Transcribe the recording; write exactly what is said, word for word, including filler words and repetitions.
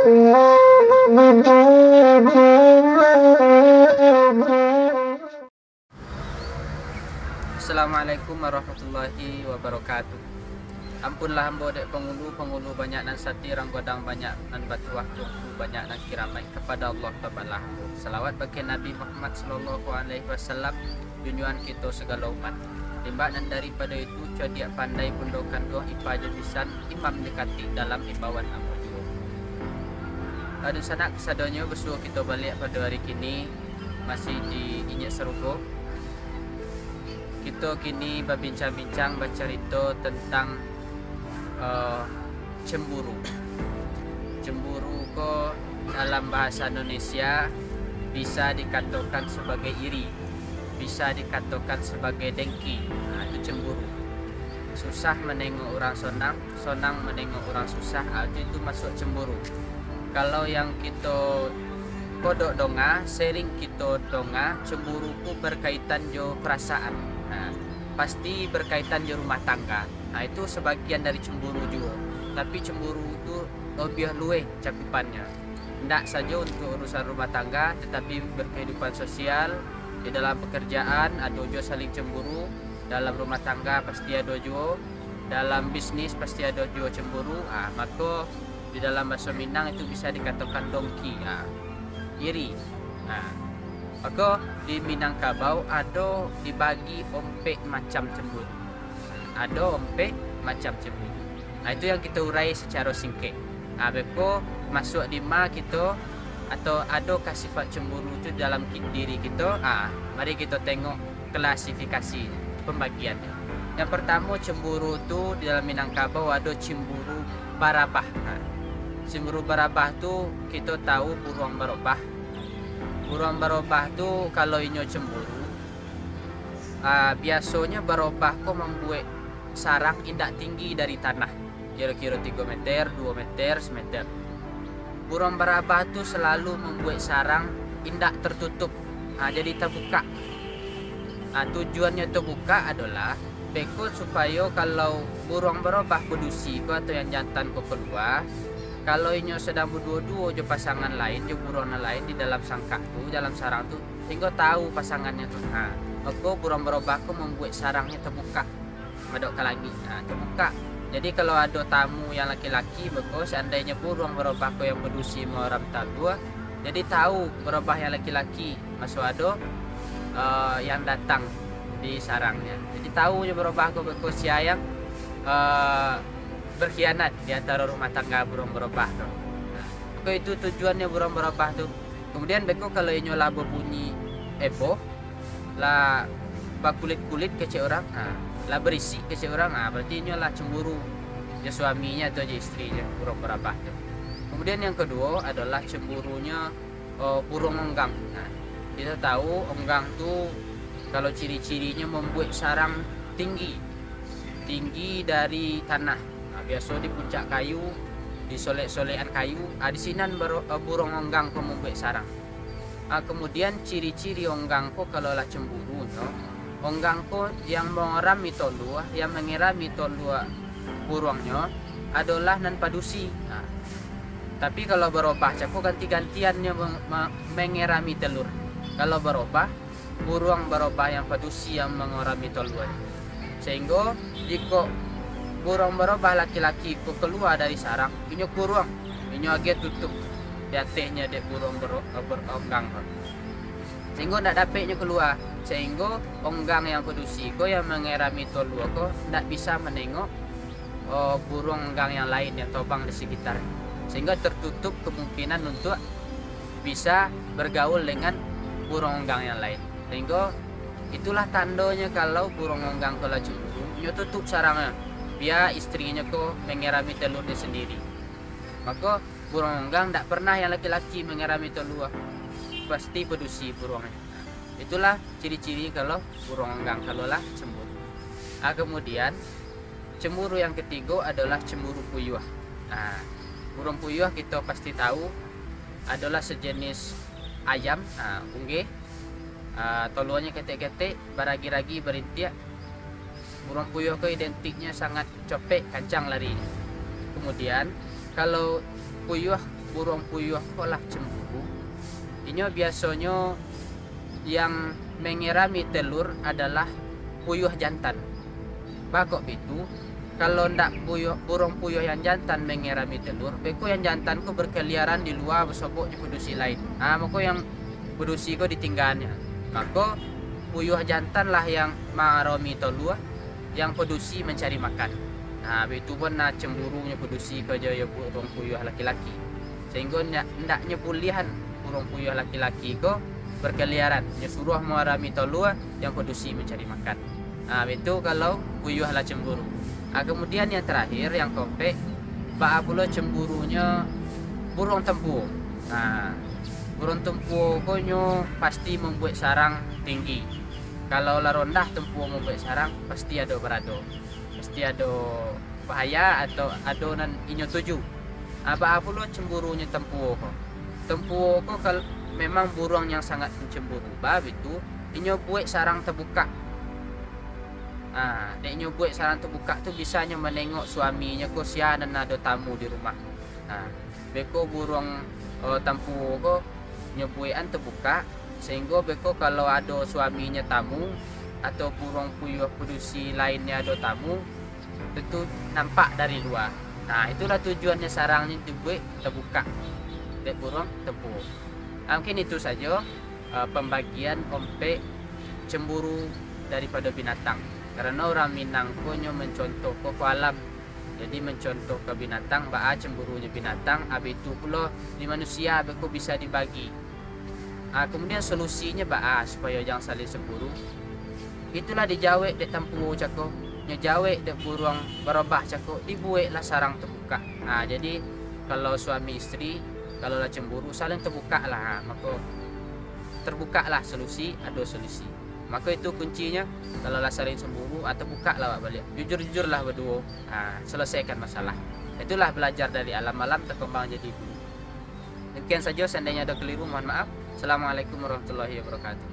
Assalamualaikum warahmatullahi wabarakatuh. Ampunlah ambo dek pangulu, pangulu banyak nan satirang godang, banyak nan batuah, tuangku banyak nan kiramaik, kapado Allah Taala ambo. Salawat bakeh Nabi Muhammad sallallahu alaihi wasallam, junjuan kito sagalo umat. Limbak nan daripado itu, codiak pandai bundo kanduang, ipa jo bisan, imam jo katik dalam imbauan ambo juo. Dunsanak kasadonyo, basuo kito baliak pado ari kini, masih di Inyiak Sarugo. Kito kini babincang-bincang, bacarito tantang, eh, cemburu. Cemburu ko dalam bahasa Indonesia bisa dikatokan sabagai iri, bisa dikatokan sabagai dengki. Nah, itu cemburu. Susah manengok urang sonang, sonang manengok urang susah, ah, itu, itu masuak cemburu. Kalau yang kito kodok donga, sering kito donga, cemburu tu berkaitan jo perasaan. Nah, pasti berkaitan jo rumah tangga. Nah, itu sebagian dari cemburu juo. Tapi cemburu tu labiah luweh cakupannyo. Ndak sajo untuk urusan rumah tangga, tetapi berkehidupan sosial, di dalam pekerjaan, ado juo saling cemburu, dalam rumah tangga pasti ado juo, dalam bisnis pasti ado juo cemburu. Ah, mako, di dalam bahaso Minang itu bisa dikatokan dongki, ah, iri. Ah, mako, di Minangkabau ado dibagi ompek macam cemburu. Ado ompek macam cemburu. Ah, itu yang kito urai sacaro singkek. Ah, beko masuak di ma kito, atau adokah sifat cemburu tu dalam ki-, diri kito? Ah, mari kito tengok klasifikasi pembagiannyo. Yang pertamo, cemburu tu di dalam Minangkabau ado cemburu barabah. Ha. Cemburu barabah tu kito tahu buruang barobah. Buruang barobah tu kalau inyo cemburu, ah, biasonyo barobah ko mambuek sarang indak tinggi dari tanah, kiro-kiro tigo meter, duo meter, sameter. Buruang barabah tu salalu mambuek sarang indak tertutup, ha, jadi tabukak. Ha, tujuannyo tabukak adolah beko supayo kalau buruang barobah badusi ko atau yang jantan ko kalua, kalau inyo sadang baduo-duo jo pasangan lain, jo buruang nan lain di dalam sangkak tu, dalam sarang tu, sahinggo tahu pasangannyo tu. Ha, mako buruang barobah ko mambuek sarangnyo tabukak madok ka langik, ha, tabukak. Jadi, kalau ado tamu yang laki-laki, beko seandainyo buruang barobah ko yang badusi maoram talua, jadi tahu barobah yang laki-laki, maso ado, eh, yang datang di sarangnyo. Jadi, tahu jo barobah ko, beko sia yang, eh, berkhianat di antaro rumah tangga buruang barobah tu. Nah, mako itu tujuannyo buruang barobah tu. Kemudian, beko kalau inyo lah babunyi eboh, lah bakulit-kulit kecek urang, ha, lah barisik kecek urang, ha, berarti inyo lah cemburu jo suaminyo atau jo istrinyo, buruang barabah tu. Kemudian yang kaduo adolah cemburunyo, eh, buruang onggang. Nah, kito tahu onggang tu kalau ciri-cirinyo mambuek sarang tinggi, tinggi dari tanah. Nah, biaso di puncak kayu, di solek-solekan kayu, ah, di sinan baro-, eh, buruang onggang ko mambuek sarang. Ah, kemudian ciri-ciri onggang ko kalau lah cemburu nyo, onggang ko yang mangorami tolua, yang mangerami tolua buruangnyo adolah nan padusi. Nah, tapi kalau barobah cako ganti-gantiannyo meng-, ma-, mangerami telur. Kalau barobah, buruang barobah yang padusi yang mangorami toluanyo. Sahinggo, jikok buruang barobah laki-laki ko kalua dari sarang, inyo kuruang, inyo agiah tutup di atehnyo dek buruang baro-, ber-, onggang ko. Sahinggo ndak dapek nyo kalua, sahinggo onggang yang padusi ko, yang mangerami tolua ko, ndak bisa manengok, oh, buruang onggang yang lain yang tobang di sekitar, sahinggo tertutup kemungkinan untuk bisa bergaul dengan buruang onggang yang lain. Sahinggo itulah tandonyo kalau buruang onggang ko lah cemburu, inyo tutup sarangnyo, bia istrinyo ko mangerami telurnyo sendiri. Mako, buruang onggang ndak pernah yang laki-laki mangerami tolua, pasti padusi buruangnyo. Itulah ciri-ciri kalau buruang onggang kalau lah cemburu. Ah, kemudian, cemburu yang ketigo adolah cemburu puyuah. Nah, buruang puyuah kito pasti tahu adolah sejenis ayam, nah, unggeh, ah, toluanyo ketek-ketek, baragi-ragi, barintiak. Buruang puyuah ko identiknyo sangat copek, kancang larinyo. Kemudian, kalau puyuah buruang puyuah ko lah cemburu, inyo biasonyo yang mangerami telur adalah puyuah jantan. Bakok bitu, kalau ndak puyuah, buruang puyuah yang jantan mangerami telur, beko yang jantan ko berkeliaran di lua basobok jo padusi lain. Ah, mako yang padusi ko ditinggaannyo. Mako puyuah jantan lah yang mangarami telur, yang padusi mancari makan. Nah, bitu pun nah cemburunyo padusi ko jo yo buruang puyuah laki-laki. Sehinggo ndak, ndaknyo buliahan buruang puyuah laki-laki ko berkeliaran, nyo suruah mangarami telur, yang padusi mancari makan. Nah, bitu kalau puyuah lah cemburu. Ah, kemudian yang terakhir, yang keompek, baa pulo cemburunyo buruang tempuo. Nah, buruang tempuo ko nyo pasti mambuek sarang tinggi. Kalau lah rondah tempuo mambuek sarang, pasti ado barado. Pasti ado bahaya atau ado nan inyo tuju. Ah, baa pulo cemburunyo tempuo ko. Tempuo ko kal-, memang buruang yang sangat pencemburu. Baa bitu, inyo buek sarang tabukak. Ah, dek inyo buek sarang tabukak tu, bisanyo manengok suaminyo ko sia nan ado tamu di rumah. Ah, beko buruang, eh, tempuo ko nyo buekan tabukak, sehinggo beko kalau ado suaminyo tamu, atau buruang puyuah padusi lainnyo ado tamu, tentu nampak dari lua. Nah, itulah tujuannyo sarangnyo dibuek tabukak dek buruang tempuo. Ah, mungkin itu sajo, eh, pambagian ompek cemburu daripado binatang. Karano urang Minang ko nyo mancontoh ko, ko alam. Jadi, mancontoh ka binatang, baa cemburunyo binatang, abih tu pulo di manusia, beko bisa dibagi. Ah, kemudian solusinyo baa supayo jan saling cemburu? Itulah dijawek dek tempuo cako, nyo jawek dek buruang barobah cako, dibueklah sarang tabukak. Ah, jadi, kalau suami isteri, kalau lah cemburu, saling tabukaklah. Ah, mako, tabukaklah solusi, ado solusi. Mako itu kuncinyo, kalau lah saling cemburu, ah, tabukaklah awak baliak. Jujur-jujurlah baduo. Ah, selesaikan masalah. Itulah belajar dari alam-alam, takambang jadi guru. Demikian sajo, seandainyo ado keliru, mohon maaf. Assalamualaikum warahmatullahi wabarakatuh.